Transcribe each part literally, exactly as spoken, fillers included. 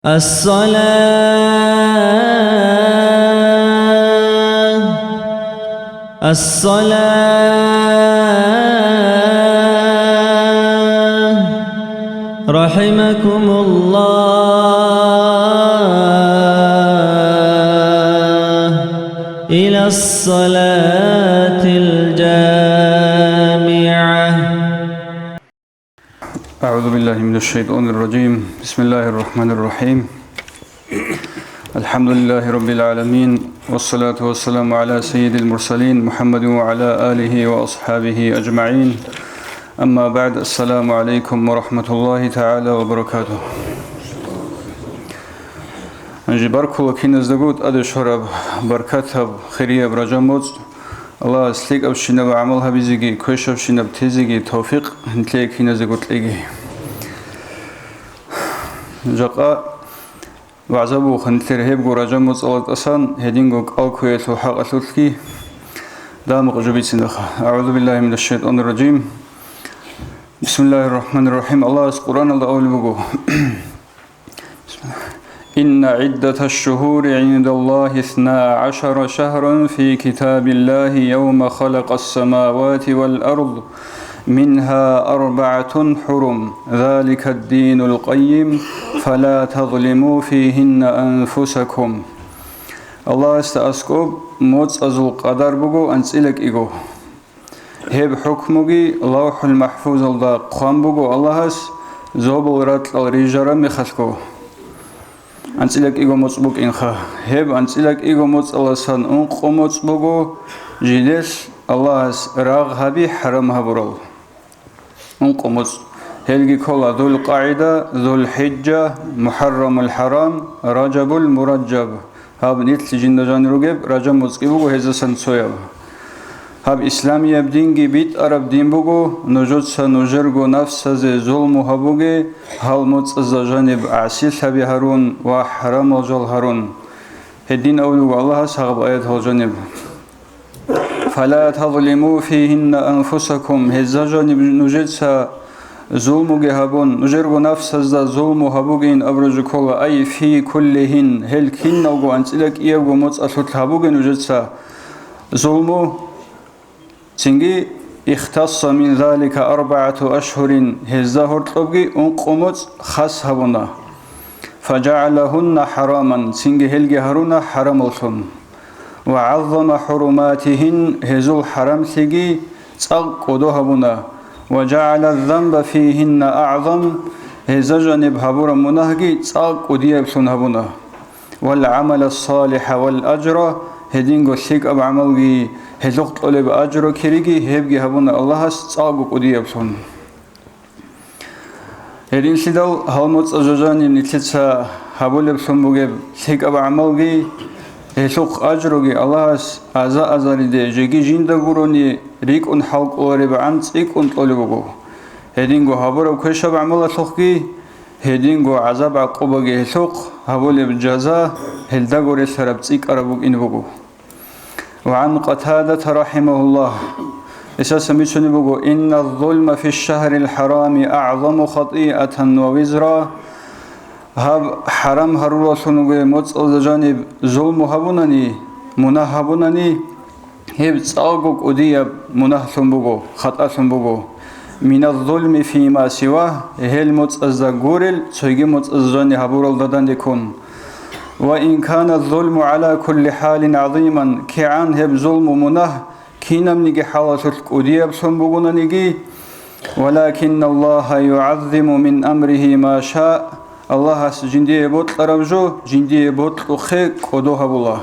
الصلاة، الصلاة، رحمكم الله، إلى الصلاة الجامعة. أعوذ بالله من الشيطان الرجيم. بسم الله الرحمن الرحيم. الحمد لله رب العالمين، والصلاة والسلام على سيد المرسلين محمد وعلى آله وأصحابه أجمعين. أما بعد، السلام عليكم ورحمة الله تعالى وبركاته. Жибаркула киназдаго тӀаде щвараб баркатаб хирияб Ражаб моцӀ. Аллагьас лъикӀабщинаб гӀамал гьабизеги, квешабщинаб тезеги тавфикъ гьанлъие киназего кьеги. Жакъа вагӀза буго гьанлъер гьебго Ражаб моцӀалда тӀасан гьединго кӀал кквеялъул хӀакъалъулъги. Дагьаб къо жо бицинаха. أعوذ بالله من الشيطان الرجيم. بسم الله الرحمن الرحيم. Аллагьас Къуръаналда абулеб буго: إن عدة الشهور عند الله اثنا عشر شهرا في كتاب الله يوم خلق السماوات والأرض منها أربعة حرم ذلك الدين القيم فلا تظلموا فيهن أنفسكم. Аллагьасда аскӀоб моцӀазул къадар буго анцӀила кӀиго. Гьеб хӀукмуги ЛавхӀул МахӀфузалда хъван буго Аллагьас, зобал ракьал рижараб мехалъго. АнцӀила кӀиго моцӀ букӀинха. Гьеб анцӀила кӀиго моцӀаласан ункъо моцӀ буго жидер Аллагьас рагъ гьаби хӀарам гьабурал. Ункъо моцӀ. Гьелги ккола ЗулкъагӀида, ЗулхӀижа, МухӀаррамул хӀарам, Ражабул муражаб. Гьаб нилъ жинда жанир ругеб Ражаб моцӀги буго гьезасан цояб. Гьаб исламияб динги битӀараб дин буго, нужеца нужерго нафсазе зулму гьабуге, гьал моцӀазда жаниб гӀасилъаби гьарун ва хӀарамал жал гьарун. Гьедин абулеб буго Аллагьас гьагъаб аяталда жаниб: فلا تظلموا فيهن أنفسكم, гьезда жаниб нужеца зулмуги гьабун, нужерго нафсазда зулму гьабугейин абураб жо ккола, أي في كلهن, гьел киналго анцӀила кӀиябго моцӀалъулъ гьабуге нужеца зулму. Цинги, اختص من ذلك أربعة أشهر, гьезда гьоркьобги ункъо моцӀ хас гьабуна. فجعلهن حراما, цинги гьелги гьаруна хӀарамаллъун. وعظم حرماتهن, гьезул хӀарамлъиги цӀакъ кӀодо гьабуна. وجعل الذنب فيهن أعظم, гьезда жаниб гьабураб мунагьги цӀакъ кӀудияблъун гьабуна. والعمل الصالح والأجر, гьединго лъикӀаб гӀамалги, гьелъухъ кьолеб ажру-кириги гьебги гьабуна Аллагьас цӀакъго кӀудияблъун. Гьединлъидал гьал моцӀазда жаниб нилъеца гьабулеблъун бугеб лъикӀаб гӀамалги, гьелъухъ ажруги Аллагьас аза-азариде жеги жинда гурони рикӀкӀун хӀалкӀоларебгӀан цӀикӀкӀун кьолеб буго. Гьединго гьабураб квешаб гӀамалалъухъги, гьединго гӀазаб-гӀакъубаги гьелъухъ, гьабулеб жаза гьелдаго релълъараб цӀикӀкӀараб букӀин буго. وعن قتادة رحمه الله, гьесдасан бицунеб буго: إن الظلم في الشهر الحرام أعظم خطيئة ووزرا, гьаб хӀарам гьарураллъун вугеб моцӀалда жаниб зулму гьабунани, мунагь гьабунани, гьеб цӀакъго кӀудияб мунагьлъун буго, хатӀалъун буго. من الظلم فيما سواه, гьел моцӀазда гурел цоги моцӀазда жаниб гьабуралда данде ккун. وإن كان الظلم على كل حال عظيما, кигӀан гьеб зулму-мунагь кинабниги хӀалалъулъ кӀудияблъун бугонаниги, ولكن الله يعظم من أمره ما شاء, Аллагьас жиндие бокьараб жо жиндие бокьухъе кӀодо гьабула.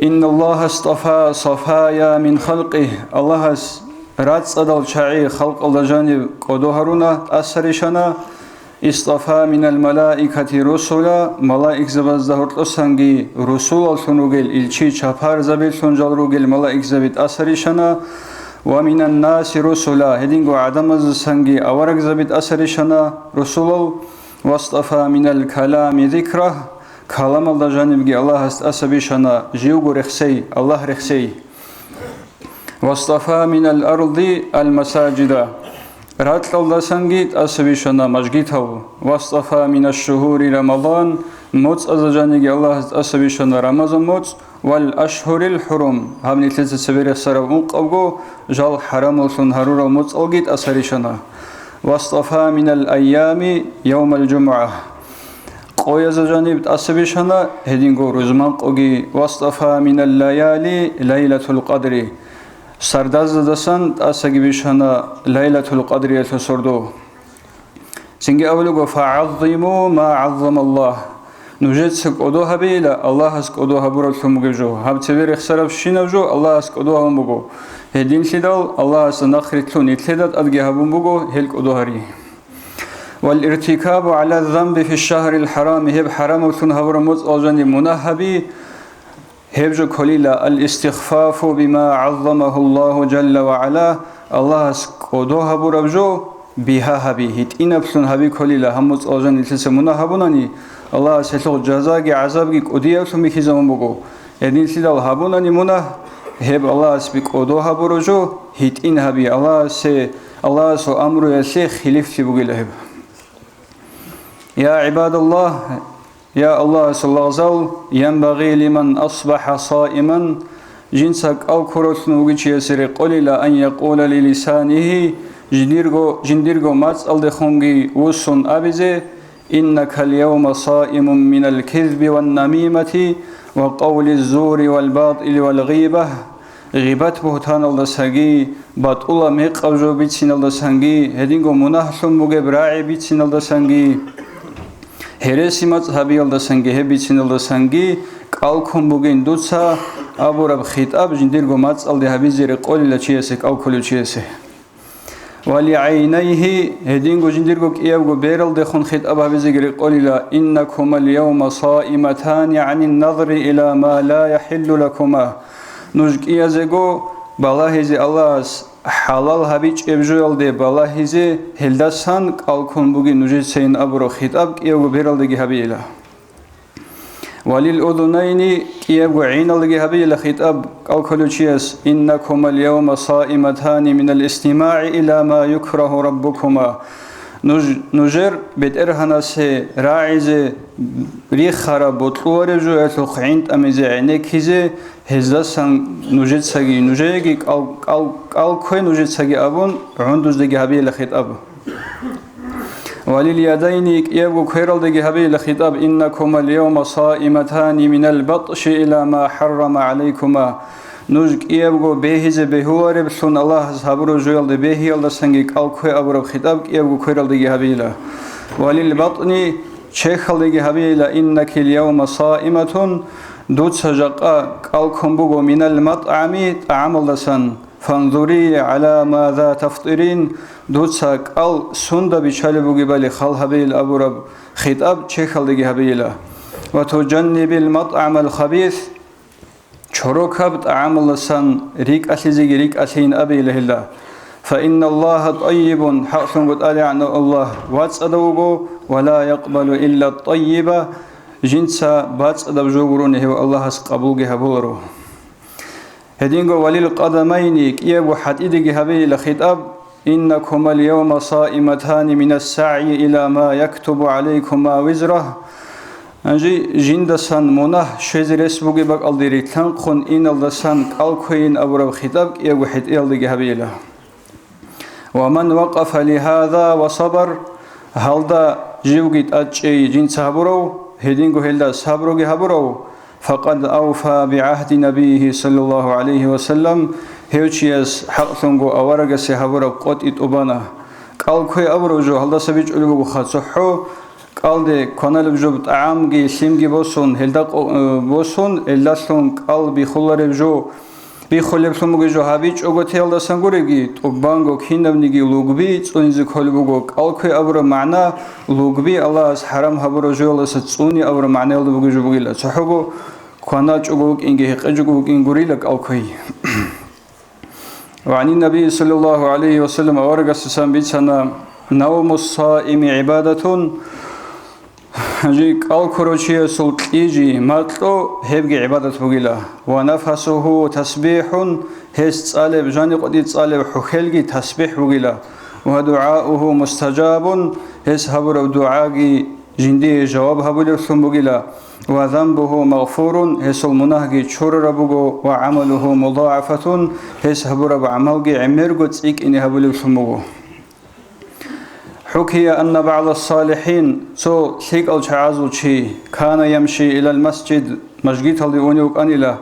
إن الله اصطفى صفايا من خلقه, Аллагьас рацӀцӀадал чагӀи халкъалда жаниб кӀодо гьаруна, тӀаса рищана. اصطفى من الملائكة رسلا, малаикзабазда гьоркьосанги русулаллъун ругел, илчи-чапарзабилъун жал ругел малаикзаби тӀаса рищана. ومن الناس رسلا, гьединго гӀадамаздасанги аварагзаби тӀаса рищана русулал. واصطفى من الكلام ذكره, каламалда жанибги Аллагьас тӀаса бищана живго рехсей, Аллагь рехсей. واصطفى من الأرض المساجد, Ракьалдасанги тӀаса бищана мажгитал, вастафа минаш-шугьури Рамазан, моцӀазда жаниги Аллагьас тӀаса бищана Рамазан моцӀ, вал ашгьурил хӀурум, гьаб нилъеца цебе рехсараб ункъабго жал хӀарамаллъун гьарурал моцӀалги тӀаса рищана, вастафа минал айями явмал жумугӀа, къоязда жаниб тӀаса бищана гьединго рузманкъоги, вастафа минал лаяли лайлатул къадри, сардазадасан тӀасаги бищана Лайлатул Къадриялъул сордо. Цинги абулего: «ФагӀаззиму ма гӀаззамаллагь». Нужеца кӀодо гьабейила Аллагьас кӀодо гьабураблъун бугеб жо. Гьаб цебе рехсарабщинаб жо Аллагьас кӀодо гьабун буго. Гьединлъидал Аллагьас нахърилълъун нилъеда тӀадги гьабун буго гьел кӀодо гьари. «Вал иртикабу гӀала замби фи шагьрил хӀарами», гьеб хӀарамаблъун гьабураб моцӀал жаниб мунагь гьаби, гьеб жо кколила: «Ал-истихфафу бима гӀаззамагьу Аллагьу жалла ва гӀала», Аллагьас кӀодо гьабураб жо бигьа гьаби, гьитӀинаблъун гьаби кколила. Гьаб моцӀал жаниб нилъеца мунагь гьабунани, Аллагьас гьелъул жазаги гӀазабги кӀудияблъун бихьизабун буго. Гьединлъидал гьабунани мунагь, гьеб Аллагьас би кӀодо гьабураб жо гьитӀин гьаби, Аллагьасе, Аллагьасул амруялъе хилифлъи бугила гьеб. Я гӀибадаллагь, я Аллагьасул лагъзал, янбагъи лиман асбахӀа саиман, жинца кӀал ккуралъун вугев чиясе рекъолила, ан якъула лилисанихи, жиндирго, жиндирго мацӀалдехунги вуссун абизе: «Иннакал явма саимун минал кизби ван намимати ва къавли ззури вал батили вал гъибах». Гъибат-бугьтаналдасаги, батӀула мекъаб жо бициналдасанги, гьединго мунагьлъун бугеб рагӀи бициналдасанги, гьереси-мацӀ гьабиялдасанги гьеб бициналдасанги кӀал ккун бугин дуца абураб хитӀаб жиндирго мацӀалде гьабизе рекъолила чиясе, кӀал кколев чиясе. «Вали гӀайнайгьи», гьединго жиндирго кӀиябго бералдехун хитӀаб гьабизеги рекъолила: «Иннакумал явма саиматани гӀанин назри ила ма ла яхӀиллу лакума». Нуж кӀиязего балагьизе Аллагьас хӀалал гьабичӀеб жоялде балагьизе, гьелдасан кӀал ккун бугин нужецайин абураб хитӀаб кӀиябго бералдеги гьабейила. «Валил удунайни», кӀиябго гӀиналги гьабейила хитӀаб кӀал кколев чияс: «Иннакумал явма саиматани минал истимагӀи ила ма юкрагьу раббукума». Нуж, нужер БетӀергьанасе рагӀизе рихараб бокьулареб жоялъухъ гӀинтӀамизе, гӀенеккизе, гьездасан нужецаги, нужееги кӀал, кӀал, кӀал ккве нужецаги абун, гӀундуздаги гьабейила хитӀаб. «Валил ядайни», кӀиябго квералдаги гьабейила хитӀаб: «Иннакумал явма саиматани минал батӀши ила ма хӀаррама гӀалайкума». Нуж кӀиябго бегьизе бегьулареблъун Аллагьас гьабураб жоялда бегьиялдасанги кӀал ккве абураб хитӀаб кӀиябго квералдаги гьабейила. «Валил батӀни», чехьалдаги гьабейила: «Иннакил явма саиматун», дуца жакъа кӀал ккун буго «минал матӀгӀами», тӀагӀамалдасан. «Фанзури гӀала маза тафтирин», дуца кӀал сунда биччалеб бугебали хал гьабейил абураб хитӀаб чехьалдаги гьабейила. «Ва тужаннибил матӀгӀамал хабис», чорокаб тӀагӀамалдасан рикӀкӀалъизеги рикӀкӀалъейин абейила гьелда. «Фа инналлагьа тӀайибун», хӀакълъунго ТӀадегӀанав Аллагь вацӀцӀадав вуго, «ва ла якъбалу илла тӀайиба», жинца бацӀцӀадаб жо гурони гьев Аллагьас къабулги гьабуларо. Гьединго «валил къадамайни», кӀиябго хӀатӀидеги гьабейила хитӀаб: «Иннакумал явма саиматани минас сагӀи ила ма яктубу гӀалайкума визрагь». Гьанже жиндасан мунагь щвезе рес бугеб бакӀалде рилълъанхъун иналдасан кӀал кквейин абураб хитӀаб кӀиябго хӀетӀиялдаги гьабейила. «Ва ман вакъафа лигьаза ва сабар», гьалда живги тӀадчӀей жинца гьабурав, гьединго гьелда сабруги гьабурав, «факъад авфа бигӀагьди набиййигьи саллаллагьу гӀалайгьи ва саллам», гьев чияс хӀакълъунго аварагасе гьабураб къотӀи тӀубана. КӀал ккве абураб жо гьалдаса бичӀчӀулеб бугоха: цохӀо кӀалде кваналеб жо тӀагӀамги лъимги босун, гьелда къо-, э, босун, гьелдалъун кӀал биххулареб жо, биххулеблъун бугеб жо гьабичӀого теялдасан гуреги, тӀубанго кинабниги лугби цӀунизе кколеб буго. КӀал ккве абураб магӀна лугби Аллагьас хӀарам гьабураб жоялдаса цӀуни абураб магӀнаялда бугеб жо бугила. ЦохӀого кваначӀого вукӀинги гьекъечӀого вукӀин гурила кӀал кквей. Ва гӀанин Набий саллаллагьу гӀалайгьи ва саллам аварагасдасан бицана: «Навмус саими гӀибадатун», жи кӀал ккурав чиясул кьижи, макьу, гьебги гӀибадат бугила. «Ва нафасуху тасбихӀун», гьес цӀалеб, жани къватӀи цӀалеб хӀухьелги тасбихӀ бугила. ودعاؤه مستجاب, гьес гьабураб дугӀаги жиндие жаваб гьабулевлъун бугила, وذنبه مغفور, гьесул мунагьги чурараб буго, وعمله مضاعفة, гьес гьабураб гӀамалги гӀемерго цӀикӀкӀине гьабулевлъун буго. حكي أن بعض الصالحين, цо лъикӀал чагӀазул чи, كان يمشي إلى المسجد, мажгиталде унев вукӀанила,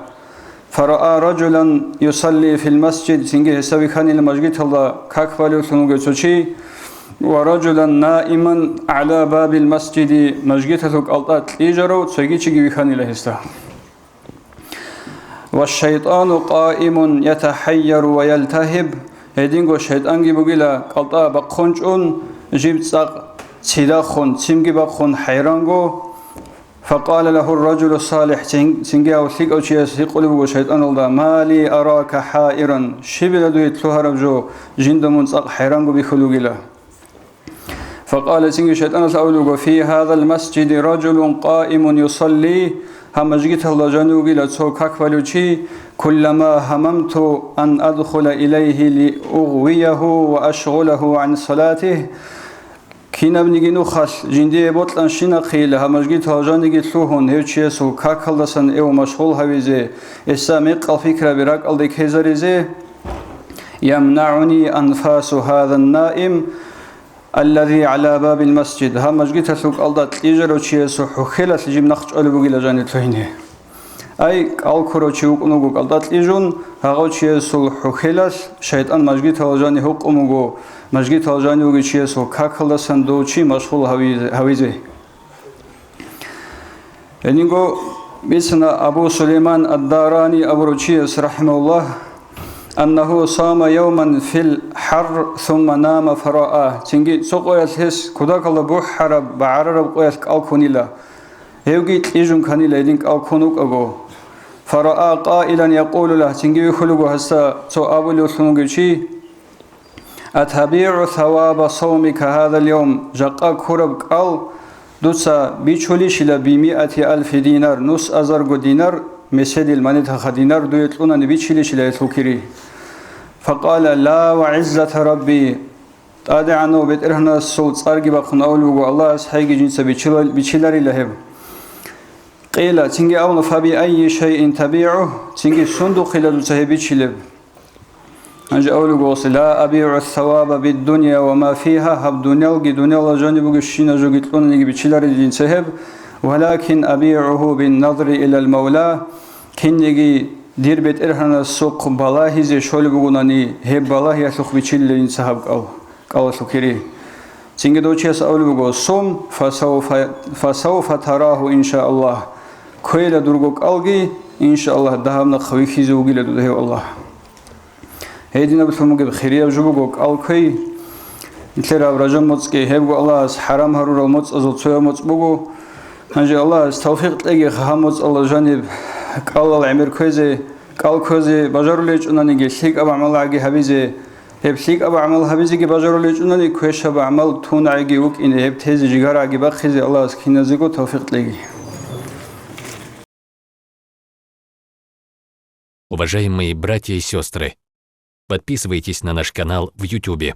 فرأى رجلا يصلي في المسجد, цинги гьесда вихьанила мажгиталда как балевлъун вугев цо чи, ورجلا نائما على باب المسجد, мажгиталъул кӀалтӀа кьижарав цоги чиги вихьанила гьесда. والشيطان قائم يتحير ويلتهب, гьединго шайтӀанги бугила кӀалтӀа бахъун чӀун, жиб цӀакъ цидахун, ццинги бахъун хӀайранго. فقال له الرجل الصالح, цин-, цинги гьав лъикӀав чияс гьикъулеб буго шайтӀаналда: ما لي أراك حائرا, щибила дуе лъугьараб жо, жинда мун цӀакъ хӀайранго бихьулев вугила? فقال, цинги шайтӀаналъ абулеб буго: في هذا المسجد رجل قائم يصلي, гьаб мажгиталда жанив вугила цо как балев чи, كلما هممت أن أدخل إليه لأغويه وأشغله عن صلاته, кинабниги нухалъ жиндие бокьанщинахъе гьаб мажгиталда жаниги лъугьун, гьев чиясул какалдасан эв машгъул гьавизе, гьесда мекъал пикраби ракӀалде ккезаризе, يمنعني أنفاس هذا النائم الذي على باب المسجد, гьаб мажгиталъул кӀалтӀа кьижарав чиясул хӀухьелалъ жиб нахъ чӀвалеб бугила жаниб лъугьине. Ай, кӀал ккурав чи вукӀун вуго кӀалтӀа кьижун, гьагъав чиясул хӀухьелалъ шайтӀан мажгиталда жаниб гьукъун вуго, мажгиталда жанив вугев чиясул какалдасан дов чи машгъул гьавизе, гьавизе. Гьединго бицана Абу Сулейман ад-Дарани абурав чияс, рахӀимагьуллагь, أنه صام يوما في الحر ثم نام فرأى. Цинги цо къоялъ гьес кутакалда бухӀараб, багӀарараб къоялъ кӀал ккунила. Гьевги кьижун кканила гьедин кӀал ккун вукӀаго. فرأى قائلا يقول له, цинги вихьулего гьесда цо абулевлъун вугев чи: أتبيع ثواب صومك هذا اليوم, жакъа ккураб кӀал дуца бичулищила بمائة ألف دينار, нус азарго динар, меседил монетаха динар дуе кьунани бичилищила гьелъул кири? فقال: لا وعزة ربي, ТӀадегӀанав БетӀергьанасул цӀарги бахъун абулеб буго, Аллагьас хӀайги жинца бичила-, бичиларила гьеб. قيل, цинги абуна: فبأي شيء تبيعه, цинги сундухъила дуца гьеб бичилеб? Гьанже абулеб буго гьес: لا أبيع الثواب بالدنيا وما فيها, гьаб дуниялги, дуниялалда жаниб бугебщинаб жоги кьунаниги бичиларила жинца гьеб, ولكن أبيعه بالنظر إلى المولى, кинниги дир БетӀергьанасухъ балагьизе щолеб бугонани, гьеб балагьиялъухъ бичилила жинца гьаб кӀал, кӀалалъул кири. Цинги дов чияс абулеб буго: صم فسوف, فسوف تراه إن شاء الله, кквейила дурго кӀалги, иншааллагь, дагьаб нахъ вихьизе вугила дуда гьев Аллагь. Гьединаб лъун бугеб хирияб жо буго кӀал кквей. Нилъер гьаб Ражаб моцӀги гьебго Аллагьас хӀарам гьарурал моцӀазул цояб моцӀ буго. Гьанже Аллагьас тавфикъ кьеги гьаб моцӀалда жаниб кӀалал гӀемер кквезе, кӀал кквезе бажарулей чӀунаниги лъикӀаб гӀамалагӀаги гьабизе, гьеб лъикӀаб гӀамал гьабизеги бажарулей чӀунани, квешаб гӀамал тунагӀиги вукӀине, гьеб тезе жигарагӀаги бахъизе Аллагьас киназего тавфикъ кьеги. Уважаемые братья и сестры, подписывайтесь на наш канал в Ютубе.